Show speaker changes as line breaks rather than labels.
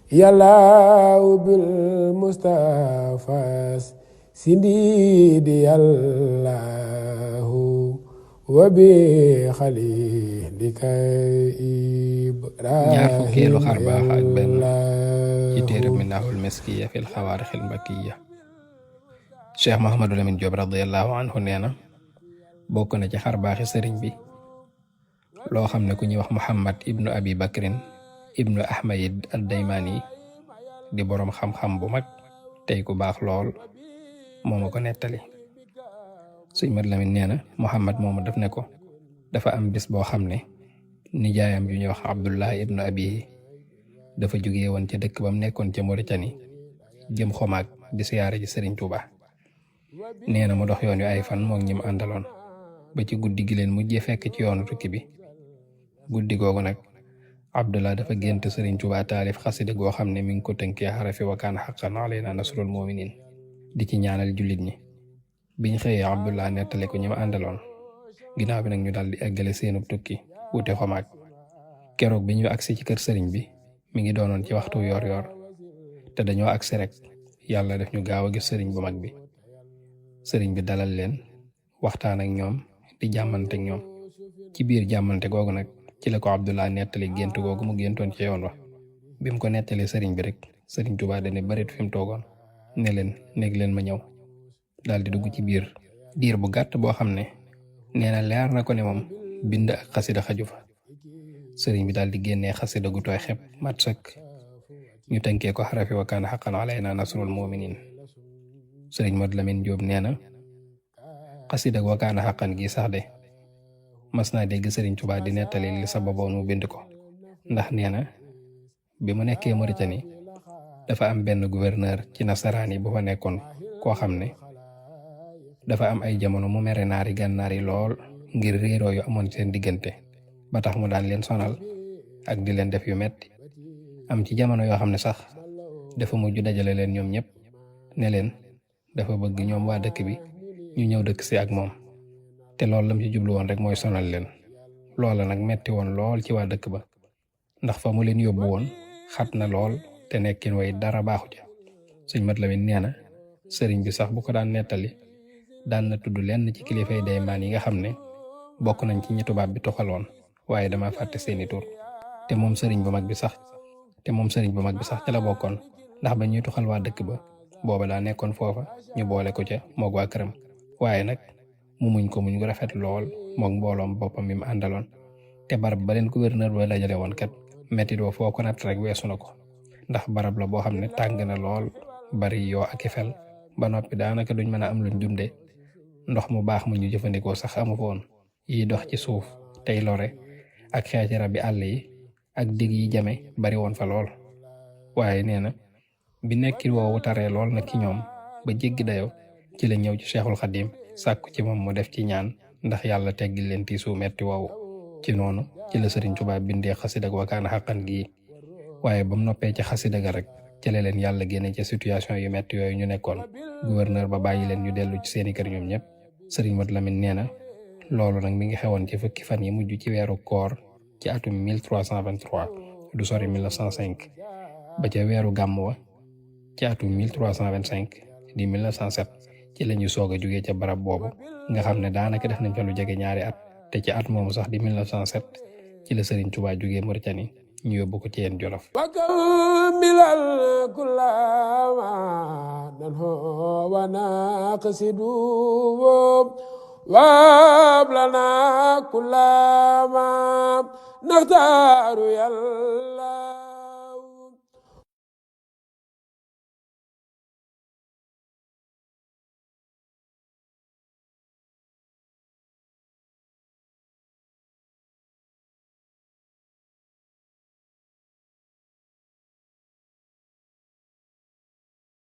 yàllaaw bil Mustafa sindidi yàllaahu wa bi xalilika
ñaar fukkeelu
Ibrahima
xarbaax ak benn ci
yàllaahu
téereb Minahul Miskiya fil xawaarixil mbakkiya. Cheikh Mouhamadou Lamine Diop radiyallahu anhu nee na bokk na ci xarbaaxi sëriñ bi loo xam ne ku ñuy wax Muhammad ibnu Abi Bakrin ibnu Ahmayid ad-Daymani di boroom xam-xam bu mag tey ku baax lool moo ma ko nettali. Sëñ Mat Lamin nee na Muhammad moomu def ne ko dafa am bis boo xam ne nijaayam yu ñuy wax Abdullah ibnu Abi dafa jóge woon ca dëkk ba mu nekkoon ca Mauritanie jëm Xomaag di siyaare ji Sëriñ Tuuba. nee na mu dox yoon wi ay fan moom ñi mu àndaloon ba ci guddi gi leen mujjee fekk ci yoonu tukki bi. guddi googu nag Abdullah dafa gént Sëriñ Tuuba taalif xasida goo xam ne mi ngi ko tënkee xarafi wa kaana haqqan alaynaa nasrul mu'miniin di ci ñaanal jullit ñi. biñ xëyee Abdullah nettali ko ñi ma àndaloon ginnaaw bi nag ñu daal di eggale seenub tukki wuti Xomaag. keroog bi ñu agsi ci kër sëriñ bi mi ngi doonoon ci waxtu yor-yor te dañoo agsi rek yàlla def ñu gaaw a gis sëriñ bu mag bi. sëriñ bi dalal leen waxtaan ak ñoom di jàmmante ak ñoom. ci biir jàmmante googu nag ci la ko Abdullah nettali gént googu mu géntoon ci yoon wa. bi mu ko nettalee sëriñ bi rek Sëriñ Tuubaa dane barit fi mu toogoon ne leen néeg leen ma ñëw. daal di dugg ci biir diir bu gàtt boo xam ne nee na leer na ko ne moom bind ak xasida xaju fa. sëriñ bi daal di génnee xasida gu tooy xepp mat sëkk ñu tënkee ko xarafi wa kaana haqqan alaynaa nasrul mu'miniin. sëriñ Mat Lamin Jóob nee na xasida wa kaana haqqan gi sax de mas naa dégg Sëriñ Tuubaa di nettali li sababoon mu bind ko. ndax nee na bi mu nekkee Mauritanie dafa am benn gouverneur ci nasaraan yi bu fa nekkoon koo xam ne dafa am ay jamono mu mere naari gànnaar yi lool ngir réeroo yu amoon seen diggante ba tax mu daan leen sonal ak di leen def yu metti. am ci jamono yoo xam ne sax dafa mujj dajale leen ñoom ñëpp ne leen dafa bëgg ñoom waa dëkk bi ñu ñëw dëkk si ak moom te loolu lam ci jublu woon rek mooy sonal leen. loola nag metti woon lool ci waa dëkk ba ndax fa mu leen yóbbu woon xat na lool te nekkin way dara baaxu ca. Sëñ Mat Lamin nee na sëriñ bi sax bu ko daan nettali daan na tudd lenn ci kilifay daymaan yi nga xam ne bokk nañ ci ñi tubaab bi toxaloon waaye dama fàtte seeni tur. te moom sëriñ bu mag bi sax ca la bokkoon ndax ba ñuy tuxal waa dëkk ba booba daa nekkoon foofa ñu boole ko ca moog waa këram. waaye nag mu muñ ko muñ gu rafet lool moog mbooloom boppam mi mu àndaloon. te barab ba leen gouverneur ba dajale woon kat mettit wa foo ko natt rek weesu na ko ndax barab la boo xam ne tàng na lool bari yoo ak i fel ba noppi daanaka duñ mën a am luñ dunde. ndox mu baax mu ñu jëfandikoo sax amu fa woon. yi dox ci suuf tey lore ak xeeti rabi àll yi ak digg yi jame bari woon fa lool. waaye nee na bi nekki woowu taree lool nag ci ñoom ba jéggi dayo ci la ñëw ci Cheikhul Xadim sàkku ci moom mu def ci ñaan ndax yàlla teggil leen tiisu metti woowu. ci noonu ci la Sëriñ Tuubaa bindee xasida wa kaana haqqan gii. waaye ba mu noppee ci xasida ga rek ci la leen yàlla génne ci situation yu metti yooyu ñu nekkoon. gouverneur ba bàyyi leen ñu dellu ci seeni kër ñoom ñëpp. Sëriñ Mat Lamin nee na loolu nag mi ngi xewoon ci fukki fan yi mujj ci weeru koor ci atum 1323 du sori 1905 ba ca weeru gàmm wa ci atum 1325 di 1907 ci la ñu soog a jógee ca barab boobu nga xam ne daanaka def nañ fa lu jege ñaari at. te ci at moomu sax di 1907 ci la Sëriñ Tuubaa jógee Mauritanie ñu yóbbu ko ci yeen Jolof.
وابلنا كل ما نختار يلا